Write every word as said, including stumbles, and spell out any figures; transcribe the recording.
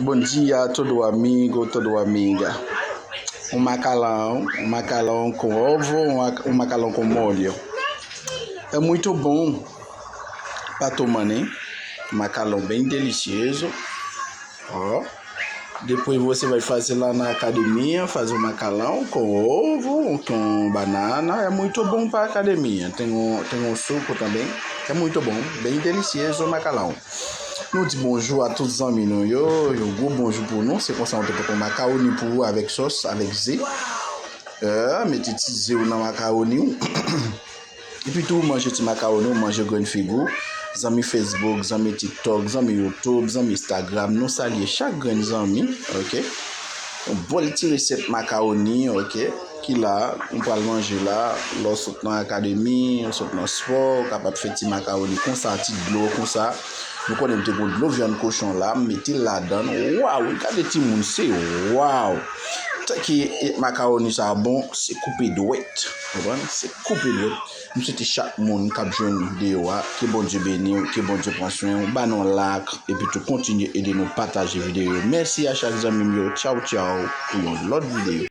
Bom dia, todo amigo, todo amiga. Um macarrão, um macarrão com ovo, um maca- um macarrão com molho. É muito bom pra tomar, né? Um macarrão bem delicioso. Ó. Depois você vai fazer lá na academia, faz um macarrão com ovo, com banana. É muito bom pra academia. Tem um, tem um suco também. É muito bom, bem delicioso o macarrão. Nou di bonjou a tout zanmi nou yo, yon gwo bonjou pou nou. Se konsa nou te pote yon makawoni pou ou avèk sòs, avèk ze. Eh, mete ti ze ou nan makawoni ou. Epi tou, ou manje ti makawoni, ou manje grenn figi w. Zanmi Facebook, zanmi TikTok, zanmi YouTube, zanmi Instagram, nou salye chak grenn zanmi, ok? Yon bèl ti resèt makawoni, ok? Ki la, nou pral manje la, lè w sot nan akademi, w sot nan spò, w kapab fè ti makawoni konsa, ti dlo konsa. Nou konnen m te gon dlo vyann kochon la, m mete l ladan l. Waw, gade timoun, se waw! Tanke e, makawoni sa bon, se koupe dwèt. Konprann? Se koupe dwèt. M swete chak moun k ap jwenn videyo a, ke Bondye beni w, ke Bondye pran swen w, ba nou like, epi tou kontinye ede nou pataje videyo yo. Mèsi a chak zanmi m yo. Tchaw, tchaw, pou yon lòt videyo.